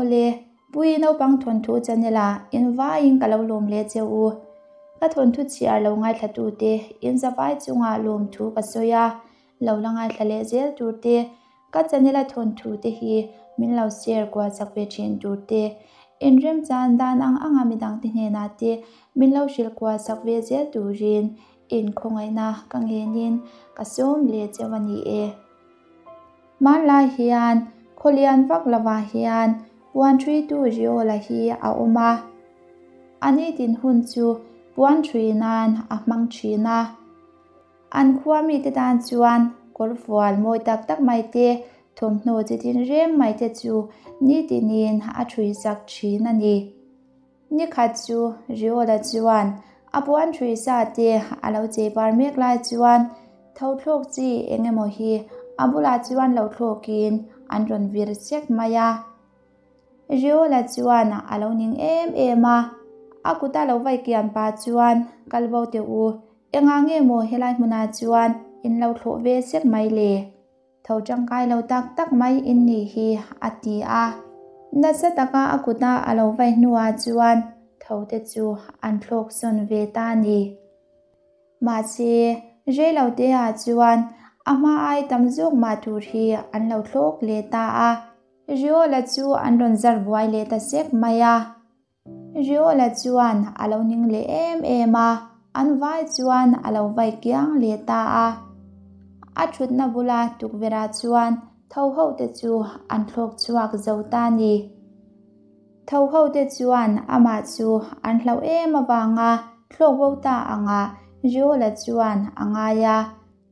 Awle, Pui naupang thawnthu channel ah in vaiin ka lo lawm leh che u. Ka thawnthu chhiar lo ngaithla te in zavai chungah lawmthu ka sawi a, lo la ngaithla leh zel tur te, ka channel a thawnthu te hi min lo share kual chak ve thin tur te, in remchan dan ang anga midang te hnenah te min lo hrilh kual chak ve zel turin in khawngaihna ka ngenin ka sawm leh cheu a ni e. Hmanlai hian khawlian vak lovah hian puan ṭhuitu Riola hi a awm a. A nitin hun chu puan ṭhui nan a hmang ṭhin a. An khua mite tan chuan kawrfual mawi tak tak mai te, thawmhnaw chi tinreng mai te chu nitinin a ṭhui sak ṭhin a ni. Ni khat chu Riola chuan a puan ṭhui sa te a lo chei par mek lai chuan tho thlawk chi eng emaw hi a bulah chuan lo thlawkin an rawn vir sek mai a. Riola chuan a lo ning em em a, a kuta lo vai kian pah chuan kal bo teh u, engah nge maw helai hmunah chuan in lo thlawh ve sek mai le? Tho tangkai lo tak tak mai in nih hi, a ti a. Nasa taka a kuta a lo vai hnuah chuan tho te chu an thlawk sawn ve ta a ni. Mahse, reilo te ah chuan a hma ai tam zawk mah tur hi an lo thlawk leh ta a. Riola chu an rawn zar buai leh ta sek mai a. Riola chuan a lo ning leh em em a, an vai chuan a lo vai kiang leh ta a. A thutna bula tukverhah chuan tho ho te chu an thlawk chhuak zo ta a ni. Tho ho te chuan amah chu an hlauh em avanga thlawk bo ta angah Riola chuan a ngai a,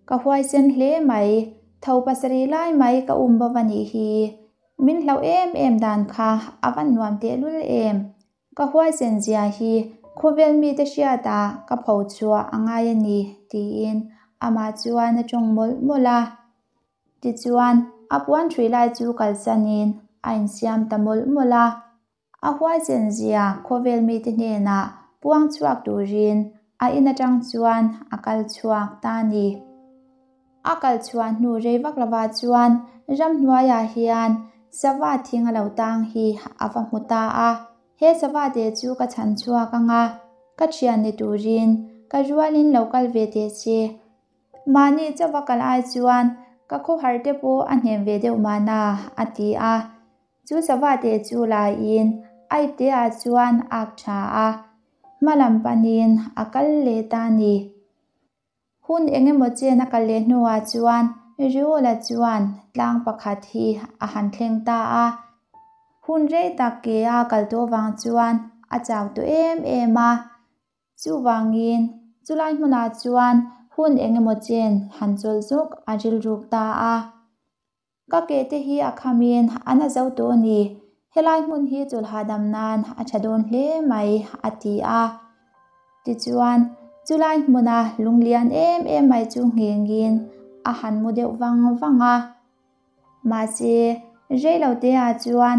Ka huaisen hle mai, tho pasarih lai mai ka um bo va nih hi. Min hlauh em em dan kha a va nuam tehlul em? Ka huaisen zia hi khawvel mite hriatah ka pho chhuah a ngai a ni, tiin amah chuan a tawng mawlh mawlh a. Tichuan, a puan ṭhui lai chu kalsanin a insiam ta mawlh mawlh a. A huaisen zia khawvel mite hnenah puang chhuak turin a in atang chuan a kal chhuak ta a ni. A kal chhuah hnu rei vak lovah chuan ramhnuaiah hian sava thing a lo tang hi a va hmu ta a. He sava te chu ka chhan chhuak anga ka thian ni turin ka rualin lo kal ve teh se. Mahni chauha kal ai chuan ka khawhar te pawh a hnem ve deuh mahna a ti a. Chu sava te chu laiin a ipteah chuan a ak tha a, hma lam panin a kal leh ta a ni. Hun eng emaw chen a kal leh hnuah chuan Riola chuan tlang pakhat hi a han thleng ta a. Hun rei tak ke a kal tawh vang chuan a chau tawh em em a. Chuvangin chulai hmunah chuan hun eng emaw chen han chawlh zawk a rilruk ta a. Ka ke te hi a khamin a na zo tawh a ni, helai hmun hi chawlh hahdam nan a tha dawn hle mai, a ti a. Tichuan, chulai hmuna lunglian em em mai chu nghengin a han mu deuh vang vang a. Mahse, reiloteah chuan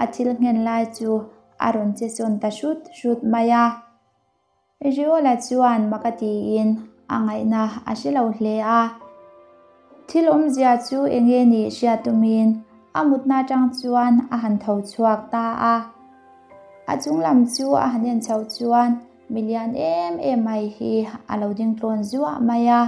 a thil nghen lai chu a rawn che sawn ta hrut hrut mai a. Riola chuan mak a tiin a ngaihna a hre lo hle a. Thil awmzia chu eng nge nih hriat tumin a mutna atang chuan a han tho chhuak ta a. A chung lam chu a han en chhoh chuan milian em em mai hi a lo ding tlawn zuah mai a.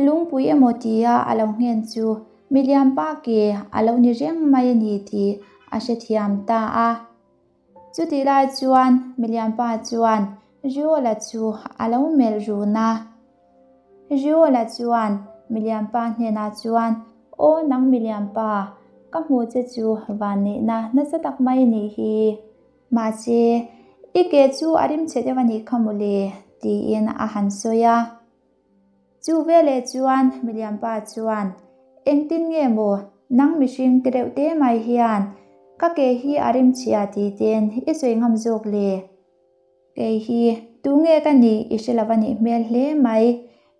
Lungpui emaw tia a lo nghen chu milian pa ke a lo ni reng mai a ni tih a hrethiam ta a. Chutih lai chuan milianpa chuan Riola chu a lo melh run a. Riola chuan milianpa hnenah chuan, Aw nang milianpa, ka hmuh che chu vanneihna nasa tak mai nih hi. Mahse, i ke chu a rimchhe deuh a nih kha mawle, tiin a han sawi a. Chu veleh chuan milianpa chuan, Engtin nge maw, nang mihring te reuh te mai hian ka ke hi a rim chhia tih ten i sawi ngam zawk le? Kei hi tu nge ka nih i hre lo a nih hmel hle mai,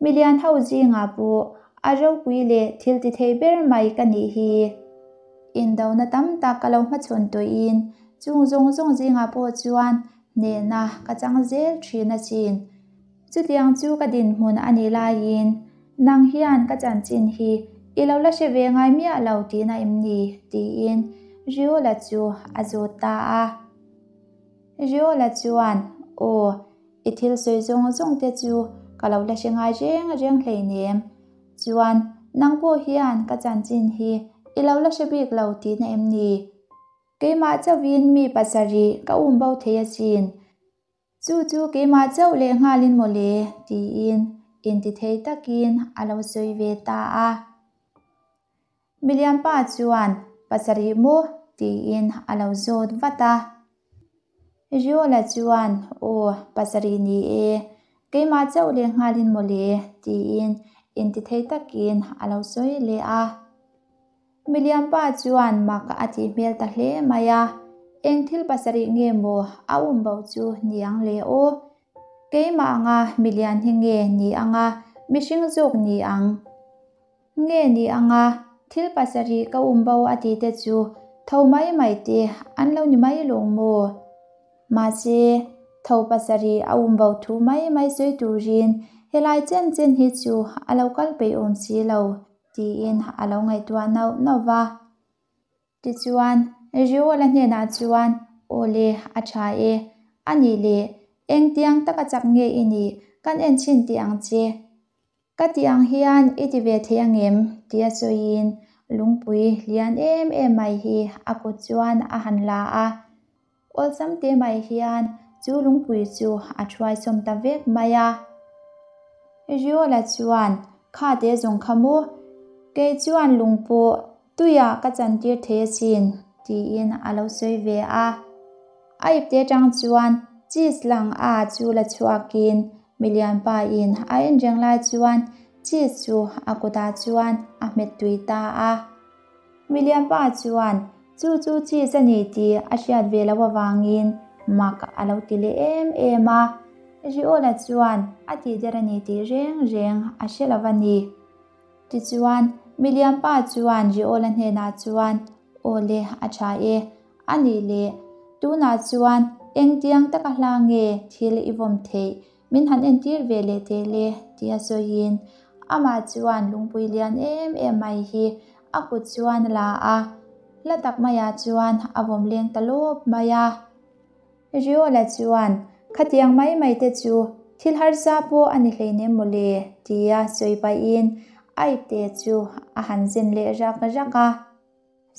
milian ho zingah pawh a ropui leh thil ti thei ber mai ka nih hi. Indona tam tak ka lo hmachhawn tawhin chung zawng zawng zingah pawh chuan hnehna ka chang zel thin asin. Chutiang chu ka dinhmun a nih laiin nang hian ka chanchin hi i lo la hre ve ngai miah lo tihna em ni? tiin Riola chu a zawt ta a. Riola chuan, Aw, i thil sawi zawng zawng te chu ka lo la hre ngai reng reng hleinem. Chuan, nang pawh hian ka chanchin hi i lo la hre bik lo tihna em ni? Keimah chauhin mi pasarih ka um bo thei asin. Chu chu keimah chauh leh nghalin maw le? tiin intithei takin a lo sawi ve ta a. Milian pa chuan, Pasarih maw? tiin a lo zawt vat a. Riola chuan, Aw, pasarih ni e, keimah chauh leh nghalin maw le? tiin intithei takin a lo sawi leh a. Milian pa chuan mak a tih hmel ta hle mai a, Eng thil pasarih nge maw a um bo chu ni ang le aw? Keimah anga milian hi nge ni anga mihring zawk ni ang? Nge ni anga thil pasarih ka um bo a tih te chu tho mai mai te an lo ni mai lawng maw? Mahse, tho pasarih a um bo thu mai mai sawi turin helai chen chen hi chu a lo kal peih awm si lo tiin a lo ngaihtuah nauh nauh va. Tichuan, Riola hnenah chuan, Aw le, a tha e. A nih le, engtiang taka chak nge i nih, kan en chhin tih ang che. Ka tih ang hian i ti ve thei angem? tia sawiin lungpui lian em em mai hi a kut chuan a han la a. Awlsam te mai hian chu lungpui chu a thuaisawm ta vek mai a. Riola chuan, Kha te zawng kha maw? Kei chuan lung pawh tuiah ka chantir thei asin, tiin a lo sawi ve a. A ipte atang chuan cheese lang a chu la chhuakin milian pa in a en reng lai chuan cheese chu a kutah chuan a hmet tui ta a. Milian pa chuan chu chu cheese a ni tih a hriat ve loh avangin mak a lo ti leh em em a. Riola chuan a tih der a ni tih reng reng a hre lo a ni. Tichuan, milian pa chuan Riola hnenah chuan, Aw le, a tha e. A nih le, tunah chuan engtiang taka hla nge thil i vawm theih min han entir ve leh teh le tia sawiin amah chuan lungpui lian em em mai hi a kut chuan a la a, hla tak maiah chuan a vawm leng ta lawp mai a. Riola chuan, Khatiang mai mai te chu thil harsa pawh a ni hleinem maw le tia sawi pahin a ipte chu a han zen leh rak rak a.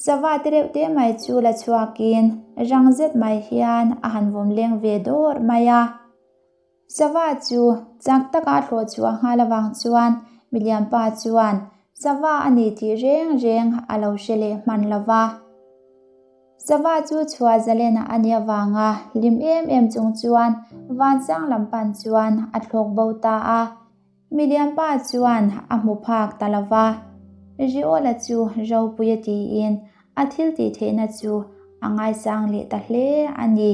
Sava te reuh te mai chu la chhuakin rang zet mai hian a han vawm leng ve dawr mai a. Sava chu chak taka a thlawh chhuah nghal avang chuan milian pa chuan sava a ni tih reng reng a lo hre leh hman lo va. Sava chu chhuah zalen a nih avanga hlim em em chung chuan vansang lam pan chuan a thlawk bo ta a. Milian pa chuan a hmu phak ta lo va, Riola chu ropui a tiin a thil tih theihna chu a ngaisang leh ta hle a ni.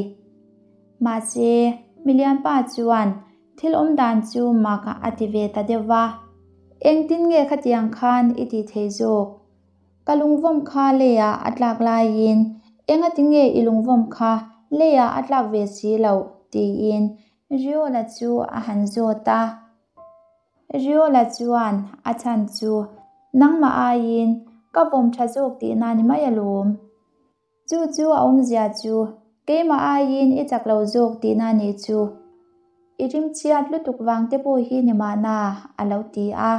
Mahse, milian pa chuan thil awm dan chu mak a ti ve ta deuh va, Engtin nge khatiang khan i tih theih zawk? Ka lungvawm kha leiah a tlak laiin engati nge i lungvawm kha leiah a tlak ve si loh? tiin Riola chu a han zawt a. Riola chuan a chhan chu, Nangmah aiin ka vawm tha zawk tihna ni mai alawm. Chu chu a awmzia chu keimah aiin i chak lo zawk tihna nih chu. I rimchhiat lutuk vang te pawh hi ni mahna, a lo ti a.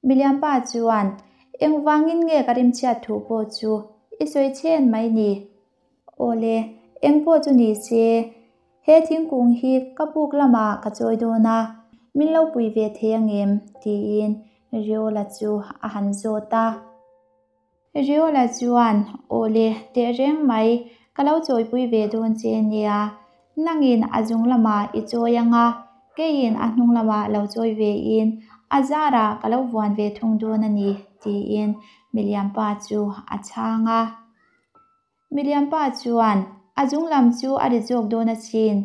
Milian pa chuan, Engvangin nge ka rimchhiat thu pawh chu i sawi chhen mai ni? Awle, eng pawh chu ni se, he thingkung hi ka puk lamah ka chawi dawn a, min lo pui ve thei angem? tiin Riola chu a han zawt a. Riola chuan, Awle, tehreng mai, ka lo chawipui ve dawn che nia. Nangin a zung lamah i chawi anga, keiin a hnung lamah lo chawi vein a zarah ka lo vuan ve thung dawn a ni, tiin Milianpa chu a chhang a. Milianpa chuan, A zung lam chu a ri zawk dawn asin,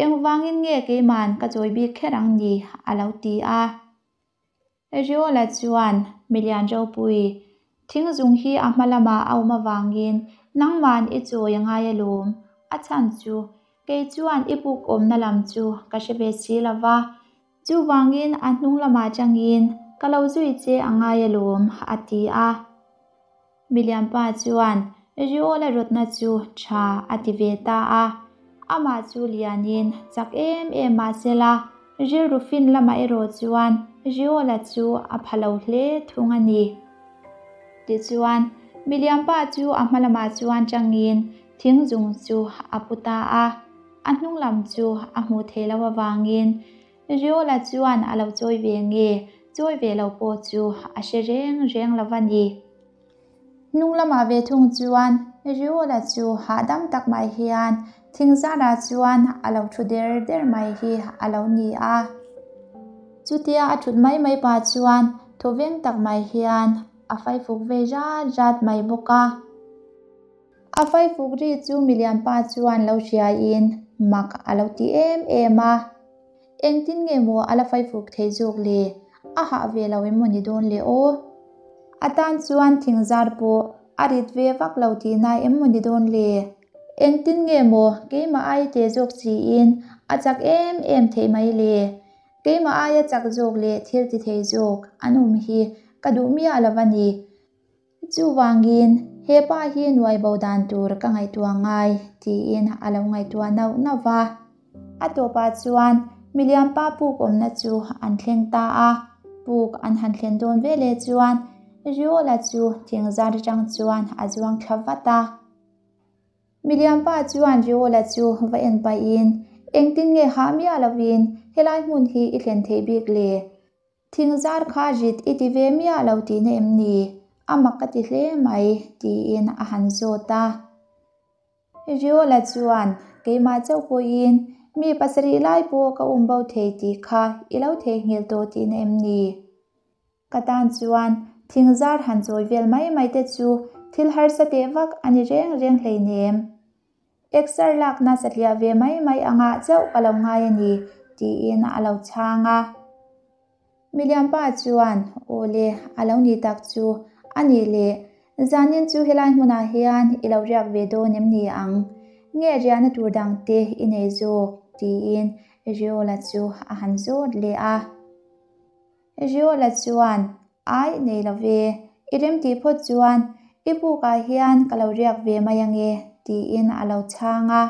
engvangin nge keiman ka chawi bik kher ang ni? a lo ti a. Riola chuan milian ropui thingzung hi a hma lamah a awm avangin nangman i chawi a ngai alawm, a chhan chu kei chuan i buk awmna lam chu ka hre ve si lo va, chuvangin a hnung lamah tangin ka lo zui che a ngai alawm, a ti a. Milian pa chuan Riola rawtna chu tha a ti ve ta a. Amah chu lianin chak em em mah sela, rilru fin lamah erawh chuan Riola chu a pha lo hle thung a ni. Tichuan, miliam pa chu a hma lamah chuan tangin thing zung chu a pu ta a. A hnung lam chu a hmuh theih loh avangin Riola chuan a lo chawi ve nge, chawi ve lo pawh chu a hre reng reng lo a ni. Hnung lamah ve thung chuan Riola chu hahdam tak mai hian thing zarah chuan a lo thu der der mai hi a lo ni a. Chutia a thut mai mai pah chuan thawveng tak mai hian a faifuk ve rat rat mai bawk a. A faifuk ri chu milian pa chuan lo hriaiin mak a lo ti em em a. Engtin nge maw a la faifuk thei zawk le? A hah ve lo em maw ni dawn le aw? A tan chuan thing zar pawh a rit ve vak lo tihna em maw ni dawn le? Engtin nge maw keimah ai te zawk siin a chak em em theih mai le? Keimah aia chak zawk leh thil ti thei zawk an awm hi ka duh miah lo a ni. Chuvangin, he pa hi nuai bo dan tur ka ngaihtuah ngai, tiin a lo ngaihtuah nauh nauh va. A tawpah chuan miliam pa puk awmna chu an thleng ta a. Puk an han thlen dawn veleh chuan Riola chu thingzar atang chuan a zuang thla vat a. Miliam pa chuan Riola chu va en pahin, Engtin nge hah miah lovin helai hmun hi i thlen theih bik le? Thing zar kha rit i ti ve miah lo tihna em ni? A mak ka ti hle mai, tiin a han zawt a. Riola chuan, Keimah chauh pawhin mi pasarih lai pawh ka um bo thei tih kha i lo theihnghilh tawh tihna em ni? Ka tan chuan thing zar han chawi vel mai mai te chu thil harsa teh vak a ni reng reng hleinem. Exer lakna satliah ve mai mai angah chauh ka lo ngai a ni, tiin a lo chhang a. Miliam pa chuan, Aw le, a lo ni tak chu a nih le, zanin chu helai hmunah hian i lo riak ve dawn em ni ang? Nge riahna tur dang te i nei zawk? tiin Riola chu a han zawt leh a. Riola chuan, Ai, nei lo ve, i remtih phawt chuan i bukah hian ka lo riak ve mai ange, tiin a lo chhang a.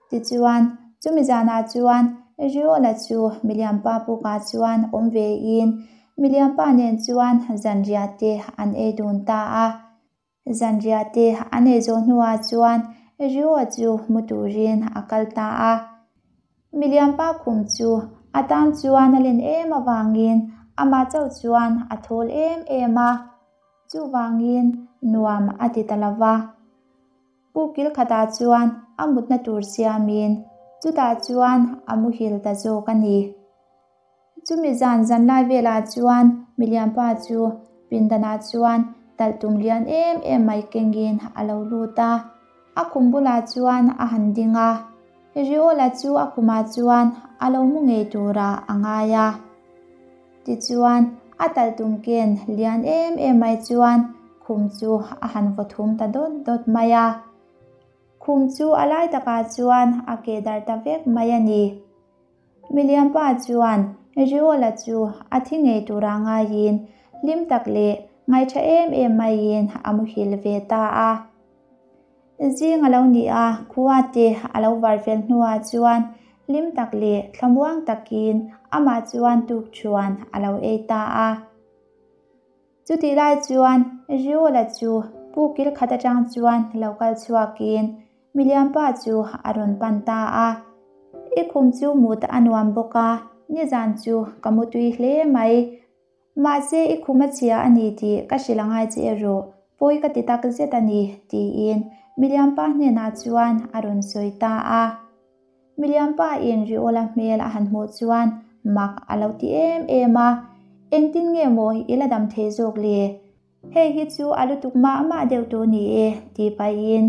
Tichuan, chumi zanah chuan Riola chu miliampa bukah chuan awm vein miliampa nen chuan zanriah te an ei dun ta a. Zanriah te an ei zawh hnuah chuan Rio chu mu turin a kal ta a. Miliampa khum chu a tan chuan a len em avangin amah chauh chuan a thawl em em a, chuvangin nuam a ti ta lo va. Pu Kilkhatah chuan a mutna tur siamin chutah chuan a muhil ta zawk a ni. Chumi zan zanlai velah chuan milianpa chu pindanah chuan talh tum lian em em mai kengin a lo lut a, a khum bulah chuan a han ding a, Riola chu a khumah chuan a lo mu ngei turah a ngai a. Tichuan, a talh tum ken lian em em mai chuan khum chu a han vaw thum ta dawt dawt mai a. Khum chu a lai takah chuan a keh darh ta vek mai a ni. Miliam pa chuan Riola chu a thi ngei tura ngaiin hlim tak leh ngaihṭha em em maiin a muhil ve ta a. Zing a lo ni a, khua te a lo var fel hnuah chuan hlim tak leh thlamuang takin amah chuan tukṭhuan a lo ei ta a. Chutih lai chuan Riola chu pu kil khat atang chuan lo kal chhuakin miliampa chu a rawn pan ta a. I khum chu mut a nuam bawk a, nizan chu ka mu tui hle mai. Mahse i khum a chhia a ni tih ka hrilh angai che erawh pawi ka ti tak zet a ni, tiin miliampa hnenah chuan a rawn sawi ta a. Miliampa in Riola hmel a han hmuh chuan mak a lo ti em em a, Engtin nge maw i la dam thei zawk le? Hei hi chu a lutuk mah mah deuh tur ni e, tih pahin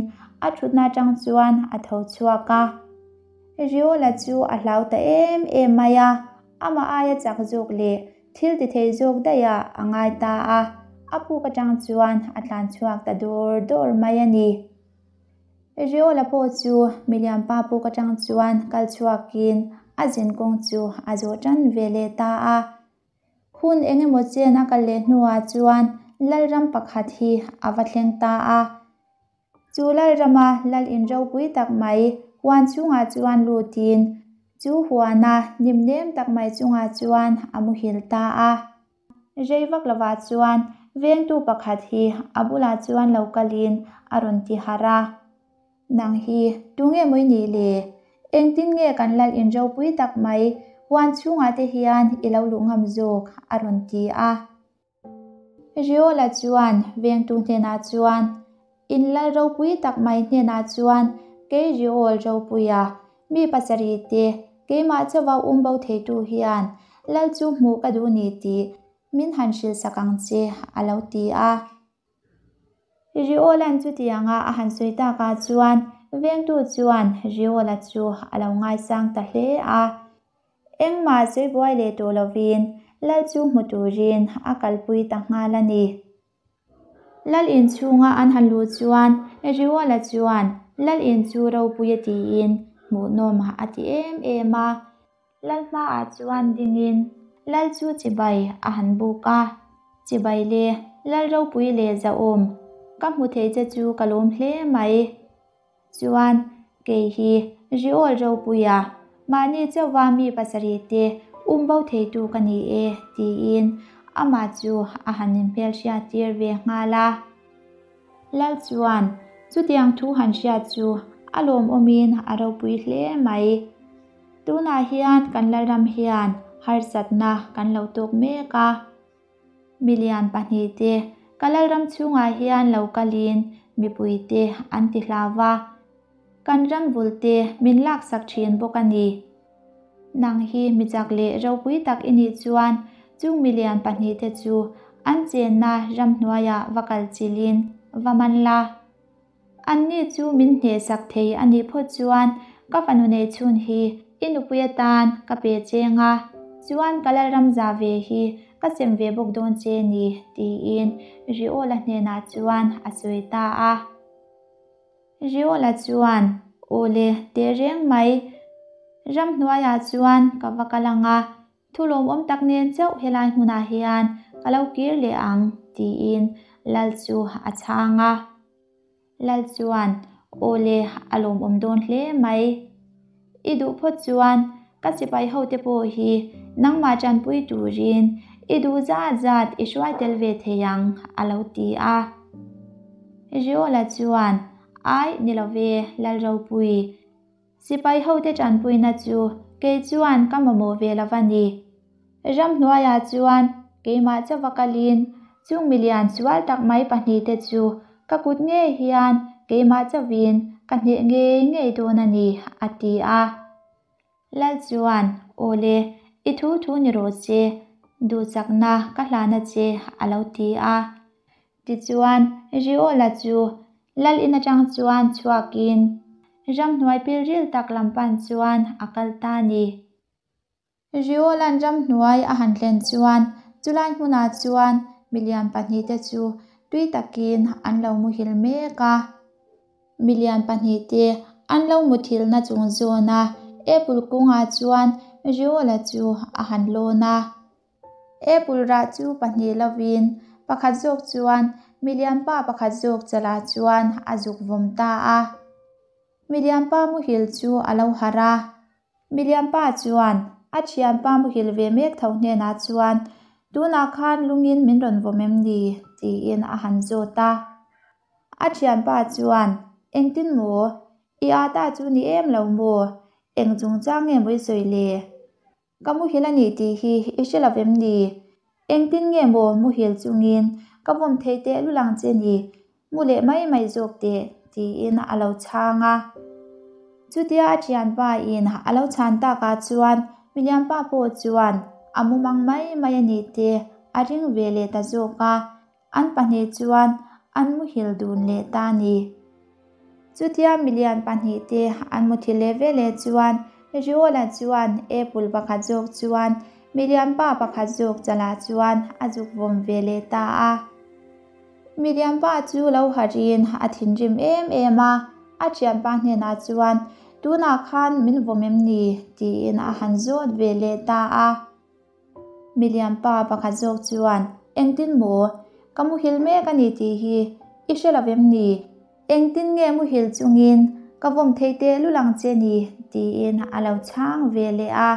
a thutna atang chuan a tho chhuak a. Riola chu a hlau ta em em mai a, amah aia chak zawk leh thil ti thei zawk daih ah a ngai ta a, a puk atang chuan a tlan chhuak ta dawr dawr mai a ni. Riola pawh chu miliam pa puk atang chuan kal chhuakin a zin kawng chu a zawh tan ve leh ta a. Hun eng emaw chen a kal leh hnuah chuan Lalram pakhat hi a va thleng ta a. Chu Lalrama lal in ropui tak mai huan chhungah chuan lutin chu huana hnim nem tak mai chungah chuan a muhil ta a. Rei vak lovah chuan vengtu pakhat hi a bulah chuan lo kalin a rawn ti harh a. Nang hi tunge mawi nih le? Engtin nge kan lal in ropui tak mai huan chhungah te hian i lo luh ngam zawk? a rawn ti a. Riola chuan vengtu hnenah chuan, In lal ropui tak mai hnenah chuan kei Riol ropuia mi pasarih te keimah chauha um bo theitu hian lal chu hmuh ka duh ni tih min han hrilhsak ang che, a lo ti a. Riolan chutianga a han sawi takah chuan vengtu chuan Riola chu a lo ngaisang ta hle a. Engmah sawi buai leh tawh lovin Lal chu hmu turin a kalpui ta nghal a ni. Lal in chhunga an han luh chuan Riola chuan Lal in chu ropui a tiin hmuhnawm a ti em em a. Lal hmaah chuan dingin Lal chu chibai a han buk a, Chibai le, Lal ropui leh zahawm, ka hmu thei che chu ka lawm hle mai. Chuan, kei hi Riawl ropuia mahni chauha mi pasarih te um bo theitu ka ni e, tiin amah chu a han inhmelhriat tir ve nghal a. Lal chuan chutiang thu han hriat chu a lawmawmin a ropui hle mai. Tunah hian kan Lalram hian harsatna kan lo tawk mek a. Milian pahnihte ka Lalram chhungah hian lo kalin mipuite an ti hlau va, kan ram vulte min laksak thin bawk a ni. Nang hi mi chak leh ropui tak i nih chuan chung milian pahnihte chu an chenna ramhnuaiah va kal chilhin va man la. Anni chu min hnehsak thei a nih phawt chuan ka fanu neih chhun hi i nupui atan ka pe cheng a, chuan ka Lalram za ve hi ka sem ve bawk dawn che ni, tiin Riola hnenah chuan a sawi ta a. Riola chuan, Aw le, tehreng mai, ramhnuaiah chuan ka va kal ang a, Thu lawmawm tak nen chauh helai hmunah hian ka lo kir leh ang, tiin Lal chu a chhang a. Lal chuan, Aw le, a lawmawm dawn hle mai. I duh phawt chuan ka sipai hote pawh hi nangmah tanpui turin i duh zat zat i hruai tel ve thei ang, a lo ti a. Riola chuan, Ai, ni lo ve, Lal ropui. Sipai hote tanpuina chu kei chuan ka mamawh ve lo va ni. Ramhnuaiah chuan keimah chauha kalin chung milian sual tak mai pahnihte chu ka kut ngei hian keimah chauhin ka hneh ngei ngei dawn a ni, a ti a. Lal chuan, Aw le, i thu thu ni rawh se, duhsakna ka hlana che, a lo ti a. Tichuan, Riola chu Lal in atang chuan chhuakin ramhnuai pilril tak lam pan chuan a kal ta a ni. Riola'n ramhnuai a han thlen chuan chulai hmunah chuan milian pahnihte chu tui takin an lo muhil mek a. Milian pahnihte an lo muthilhna chung zawna apple kungah chuan Riola chu a han lawn a. Apple rah chu pahnih lovin pakhat zawk chuan milianpa pakhat zawk chalah chuan a zuk vawm ta a. Milianpa muhil chu a lo harh a. Milianpa chuan a thianpa muhil ve mek tho hnenah chuan, Tunah khan lungin min rawn vawm em ni? tiin a han zawt a. A thianpa chuan, Engtin maw? I ata chu ni em lo maw? Eng chungchang nge maw i sawi le? Ka muhil a nih tih hi i hre lo vem ni? Engtin nge maw muhil chungin ka vawm thei teh lul ang che ni? Mu leh mai mai zawk teh, tiin a lo chhang a. Chutia a thianpa in a lo chhan takah chuan milianpa pawh chuan a mumang mai mai a nih te a ring ve leh ta zawk a. An pahnih chuan an muhil dun leh ta a ni. Chutia milian pahnihte an muthil leh ve leh chuan Riola chuan apple pakhat zawk chuan milian pa pakhat zawk chalah chuan a zuk vawm ve leh ta a. Milian pa chu lo harhin a thinrim em em a, a thianpa hnenah chuan tunah khan min vawm em ni tiin a han zawt ve leh ta a. Milian pa pakhat zawk chuan, Engtin maw? Ka muhil mek a ni tih hi i hre lo em ni? Engtin nge muhil chungin ka vawm thei teh lul ang che ni? tiin a lo chhang ve leh a.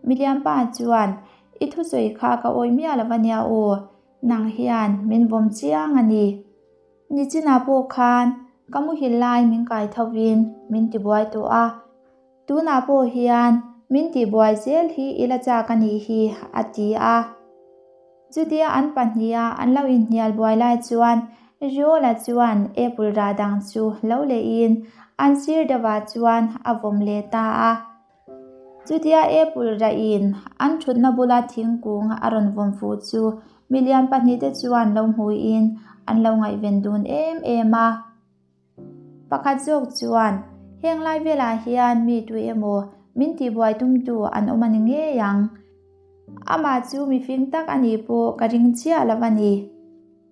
Milianpa chuan, I thusawi kha ka awih miah lo ania aw, nang hian min vawm chiang a ni. Nichinah pawh khan ka muhil lai min kai thovin min tibuai tawh a, tunah pawh hian min tihbuai zel hi i la chak a nih hi, a ti a. Chutia an pahniha an lo inhnial buai lai chuan Riola chuan apple rah dang chu lo lehin an sir deuhah chuan a vawm leh ta a. Chutia apple rahin an thutna bula thingkung a rawn vawm fuh chu milian pahnihte chuan lo hmuiin an lo ngaihven dun em em a. Pakhat zawk chuan, Heng lai velah hian mi tu emaw min tihbuai tumtu an awm a ni ngei ang. Amah chu mifing tak a nih pawh ka ring chiah lo a ni.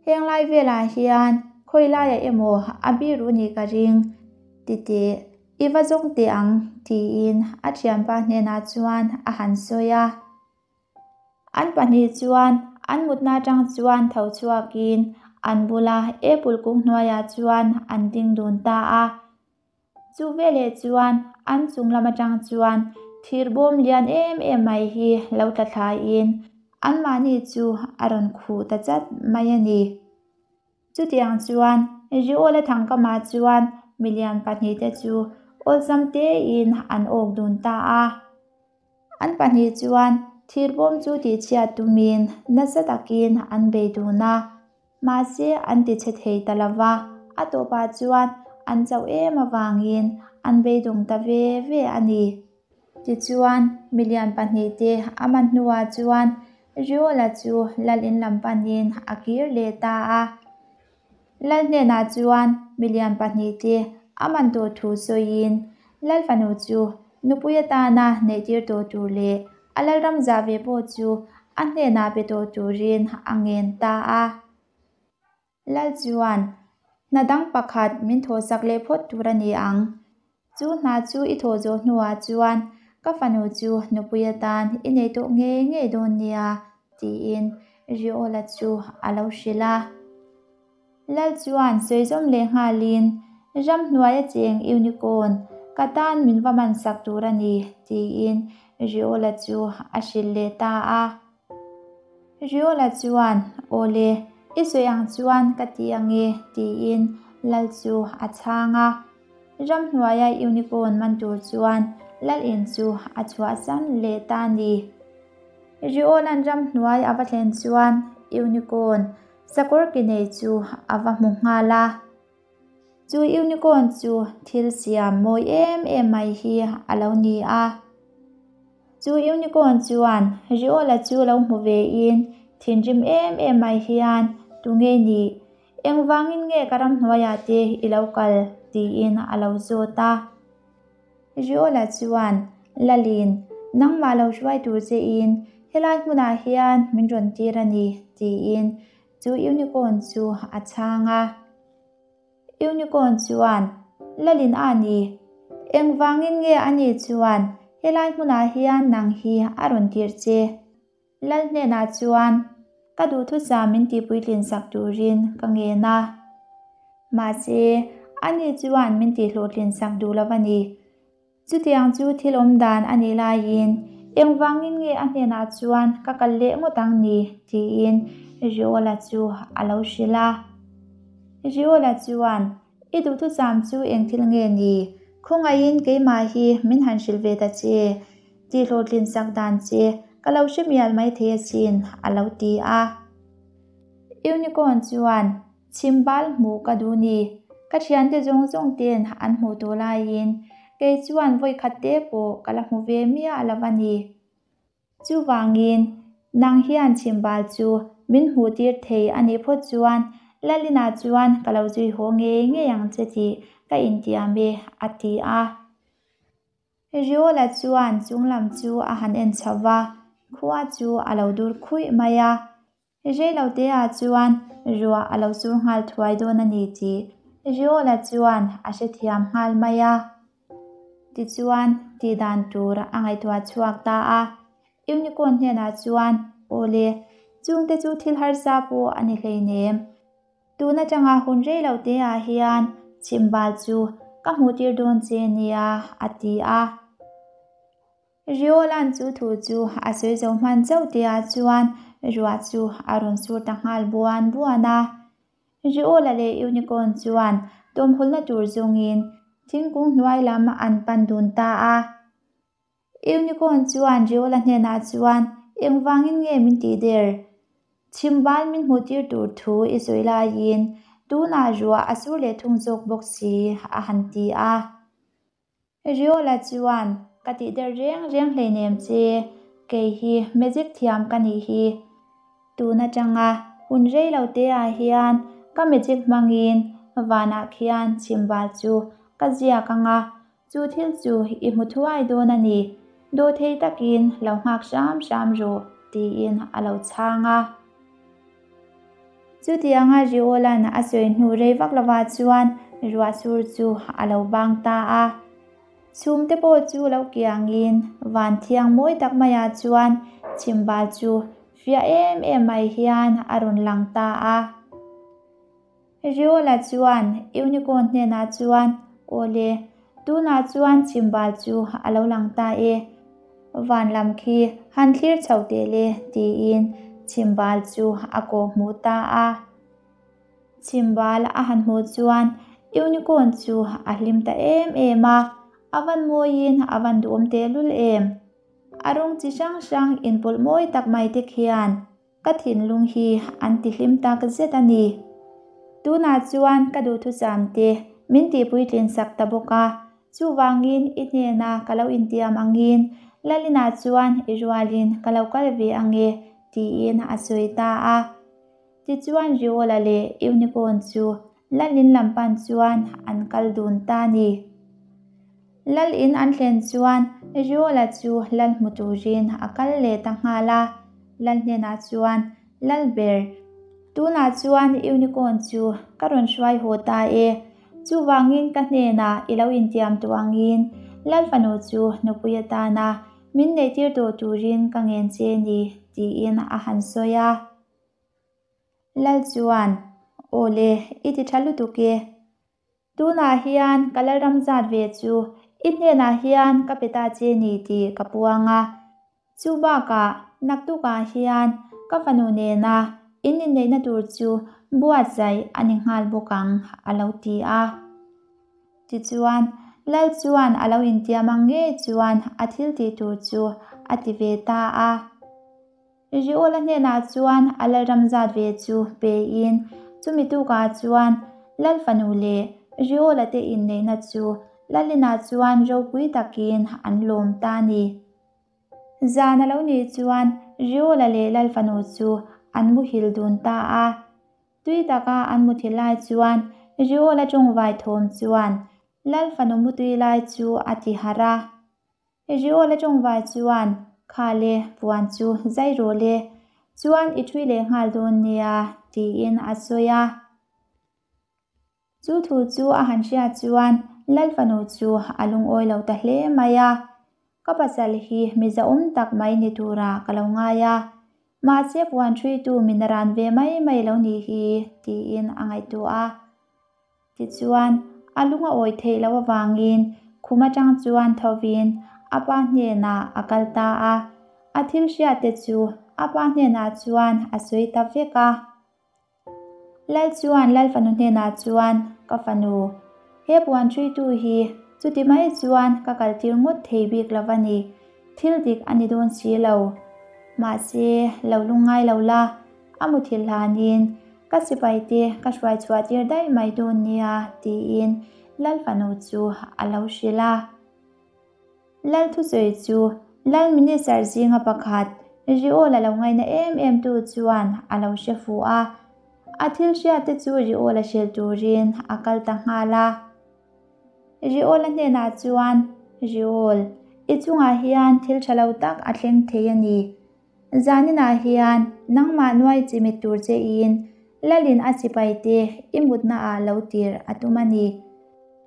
Heng lai velah hian khawi laiah emaw a biru nih ka ring titeh i va zawng teh ang tiin a thianpa hnenah chuan a han sawi a. An pahnih chuan an mutna atang chuan tho chhuakin an bula apple kung hnuaiah chuan an ding dun ta a. Chu veleh chuan an chung lam atang chuan thir bawm lian em em mai hi lo tla thlaiin anmahni chu a rawn khuh ta chat mai a ni. Chutiang chuan Riawla Thangkama chuan milian pahnihte chu awlsam tein an awk dun ta a. An pahnih chuan thirbawm chu tihchhiat tumin nasa takin an bei dun a, mahse an tichhe thei ta lo va, a tawpah chuan an chauh em avangin an beidawng ta ve ve a ni. Tichuan, milian pahnihte a man hnuah chuan Riola chu lal in lam panin a kir leh ta a. Lal hnenah chuan milian pahnihte a man tawh thu sawiin Lal fanu chu nupui atana neihtir tawh tur leh a lalram zah ve pawh chu a hnenah pe tawh turin a ngen ta a. Lal chuan, Hna dang pakhat min thawhsak leh phawt tur a ni ang. Chu hna chu i thawh zawh hnuah chuan ka fanu chu nupui atan i nei tawh ngei ngei dawn nia, tiin Riola chu a lo hrilh a. Lal chuan sawi zawm leh nghalin, Ramhnuaia cheng unicorn, ka tan min va mansak tur a ni, tiin Riola chu a hrilh leh ta a. Riola chuan, Awle, i sawi ang chuan ka ti ang e, tiin Lal chu a chhang a. Ramhnuaia unicorn man tur chuan Lal in chu a chhuahsan leh ta a ni. Riola'n ramhnuai a va thlen chuan unicorn sakawr ke nei chu a va hmu nghal a. Chu unicorn chu thil siam mawi em em mai hi a lo ni a. Chu unicorn chuan Riola chu lo hmu ve in thinrim em em mai hian tunge nih, engvangin nge ka ramhnuaiah te i lo kal tiin a lo zawt a. Riola chuan Lalin, nangmah lo hruai tur che in helai hmunah hian min rawn tir a ni tiin chu unicorn chu a chhang a. Unicorn chuan, Lalin a ni, engvangin nge a ni chuan helai hmunah hian nang hi a rawn tir che? Lal hnenah chuan, Ka duhthusam min tihpuitlin sak turin ka ngen a. Mahse, ani chuan min tihhlawhtlin sak duh lo a ni. Chutiang chu thil awm dan a nih laiin engvangin nge a hnenah chuan ka kal leh ngawt ang ni? tiin Riola chu a lo hrilh a. Riola chuan, I duhthusam chu eng thil nge ni? Khawngaihin keimah hi min han hrilh ve ta che, tih hlawhtlin sak dan che ka lo hre mial maithei asin, a lo ti a. Unicorn chuan, Chhimbal hmuh ka duh ni. Ka thiante zawng zawng ten an hmuh tawh laiin kei chuan vawi khat te pawh ka la hmu ve miah lo a ni. Chuvangin nang hian chhimbal chu min hmuh tir thei a nih phawt chuan Lalina chuan ka lo zui haw ngei ngei ang che tih ka intiam e a ti a. Riola chuan chunglam chu a han en chho va, khua chu a lo dur khuih mai a. Reiloteah chuan ruah a lo sur nghal thuai dawn a ni tih Riola chuan a hrethiam nghal mai a. Tichuan, tih dan tur a ngaihtuah chhuak ta a. Unicorn hnenah chuan, Awle, chungte chu thil harsa pawh a ni hleinem. Tun atanga hun rei lo te ah hian chhimbal chu ka hmuh tir dawn che nia, a ti a. Riolan chu thu chu a sawi zo hman chauh tih ah chuan ruah chu a rawn sur ta nghal buan buan a. Riola leh Unicorn chuan tawmhulna tur zawngin thingkung hnuai lam an pan dun ta a. Unicorn chuan Riola hnenah chuan, Engvangin nge min tih der? Chhimbal min hmuhtir tur thu i sawi laiin tunah ruah a sur leh thung zawk bawk si, a han ti a. Riola chuan, Ka tih der reng reng hleinem che, kei hi magic thiam ka nih hi. Tun atanga hun rei lo te ah hian ka magic hmangin vanah khian chhimbal chu ka ziak anga, Chu thil chu i hmu thuai dawn a ni, dawhthei takin lo nghak hram hram rawh, tiin a lo chhang a. Chutianga Riolan a sawi hnu rei vak lovah chuan ruah sur chu a lo bang ta a. Chhumte pawh chu lo kiangin van thiang mawi tak maiah chuan chhimbal chu fiah em em mai hian a rawn lang ta a. Riola chuan Unicorn hnenah chuan, Awle, tunah chuan chhimbal chu a lo lang ta e. Van lam khi han thlir chho teh le, tiin chhimbal chu a kawh hmuh ta a. Chhimbal a han hmuh chuan Unicorn chu a hlim ta em em a, A van mawiin a van duhawm tehlul em! A rawng chi hrang hrang inpawlh mawi tak mai te khian Ka thinlung hi an tihlim tak zet a ni. Tunah chuan ka duhthusam te min tihpuitlin sak ta bawk a, chuvangin i hnena ka lo intiam angin Lalinah chuan i rualin ka lo kal ve ange tiin a sawi ta a. Tichuan Riola leh Unicorn chu Lalin lam pan chuan an kal dun ta a ni. Lalin an thlen chuan Riola chu Lal hmu turin a kal leh ta nghal a. Lal hnenah chuan, Lal ber, tunah chuan Unicorn chu ka rawn hruai haw ta e. Chuvangin ka hnenah i lo intiam tawh angin Lal fanu chu nupui atana min neihtir tawh turin ka ngen che ni, tiin a han sawi a. Lal chuan, Aw le, i ti tha lutuk e. Tunah hian ka lalram zat ve chu i hnenah hian ka pe ta che ni tih ka puang a. Chu bakah naktukah hian ka fanu nena in inneihna tur chu buatsaih a ni nghal bawk ang, a lo ti a. Tichuan, Lal chuan a lo intiam ang ngei chuan a thil tih tur chu a ti ve ta a. Riola hnenah chuan a lalram zat ve chu pein chumi tukah chuan Lal fanu leh Riola te inneihna chu Lalinah chuan ropui takin an lawm ta a ni. Zan a lo nih chuan Riola leh Lal fanu chu an muhil dun ta a. Tui taka an muthil lai chuan Riola tawngvai thawm chuan Lal fanu mutui lai chu a ti harh a. Riola tawngvai chuan, Kha le, puan chu zai rawh le, chuan i thui leh nghal dawn nia, tiin a sawi a. Chu thu chu a han hriat chuan Lal fanu chu a lungawi lo ta hle mai a. Ka pasal hi mi zahawm tak mai ni tura ka lo ngai a, mahse puan thuitu min ran ve mai mai lo nih hi, tiin a ngaihtuah a. Tichuan, a lung a awih theih loh avangin khum atang chuan thovin a pa hnenah a kal ta a, a thil hriatte chu a pa hnenah chuan a sawi ta vek a. Lal chuan Lal fanu hnenah chuan, Ka fanu, he puan ṭhuitu hi chuti mai chuan ka kaltir ngawt thei bik lo va ni, thil dik a ni dawn si lo. Mahse, lo lungngai lo la, A muthilh hlanin, Ka sipaite ka hruai chhuah tir daih mai dawn nia, tiin Lal fanu chu a lo hrilh a. Lal thusawi chu Lal Minister zinga pakhat Riawl a lo ngaina em em tu chuan a lo hre fuh a. A thil hriatte chu Riawl a hrilh turin a kal ta nghal a. Riawl a hnenah chuan, Riawl, i chungah hian thil tha lo tak a thleng thei a ni. Zaninah hian nangmah nuai chimit tur che in Lalin a sipai te i mutna ah lo tir a tum a ni.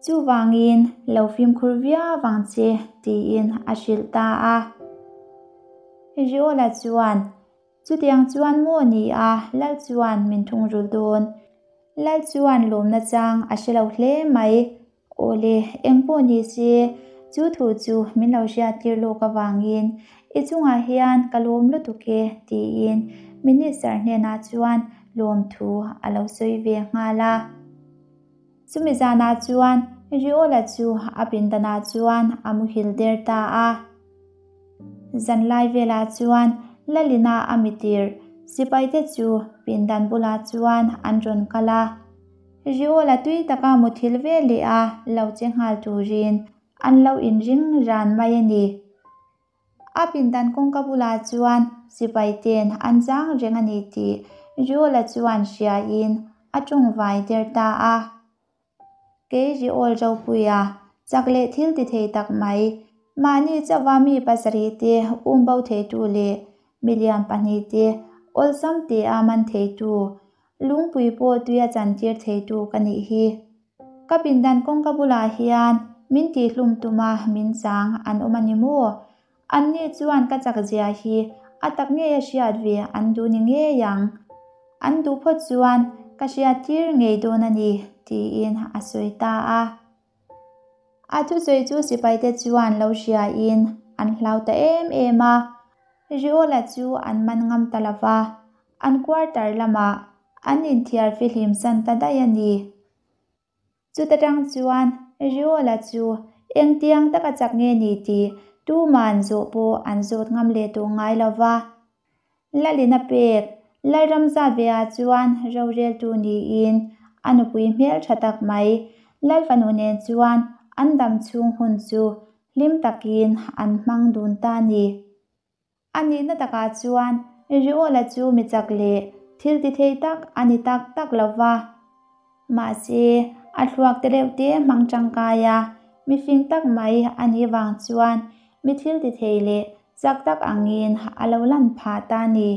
Chuvangin lo fimkhur viau vang che tiin a hrilh ta a. Riola chuan, Chutiang chuan maw ni a, Lal chuan min thungrul dawn. Lal chuan lawmna chang a hre lo hle mai. Awle, eng pawh ni se, chu thu chu min lo hriattir lawk avangin i chungah hian ka lawm lutuk e, tiin Minister hnenah chuan lawmthu a lo sawi ve nghal a. Chumi zanah chuan Riola chu a pindanah chuan a muhil der ta a. Zanlai velah chuan Lalina a mitir sipaite chu pindan bulah chuan an rawn kal a. Riola tui taka muthilh ve leh a lo che nghal turin an lo inring ran mai a ni. A pindan kawngka bulah chuan sipai ten an chang reng a ni tih Riola chuan hriain a tawngvai der ta a. Kei Riol ropuia chak leh thil ti thei tak mai, mahni chauha mi pasarih te um bo theitu leh milian pahnihte awlsam tea man theitu, lungpui pawh tuia chantir theitu ka nih hi. Ka pindan kawngka bulah hian min tihhlum tuma min chang an awm a ni maw? Anni chuan ka chak zia hi a tak ngei a hriat ve an duh ni ngei ang. An duh phawt chuan ka hriat tir ngei dawn a ni, tiin a sawi ta a. A thusawi chu sipaite chuan lo hriain an hlau ta em em a. Riola chu an man ngam ta lo va, an quarter lamah an inthiar fihlim san ta daih a ni. Chuta tang chuan Riola chu engtiang taka chak nge ni tih tuman zawh pawh an zawt ngam leh tawh ngai lo va. Lalin a pek, Lalram zat ve ah chuan roreltu niin a nupui hmel tha tak mai Lalfanu nen chuan an dam chhung hun chu hlim takin an hmang dun ta a ni. A nihna takah chuan Riola chu mi chak leh thil ti thei tak a ni tak tak lo va. Mahse, a thluak te reuh te hmang tangkai a, mi fing tak mai a nih vang chuan mi thil ti thei leh chak tak angin a lo lan phah ta a ni.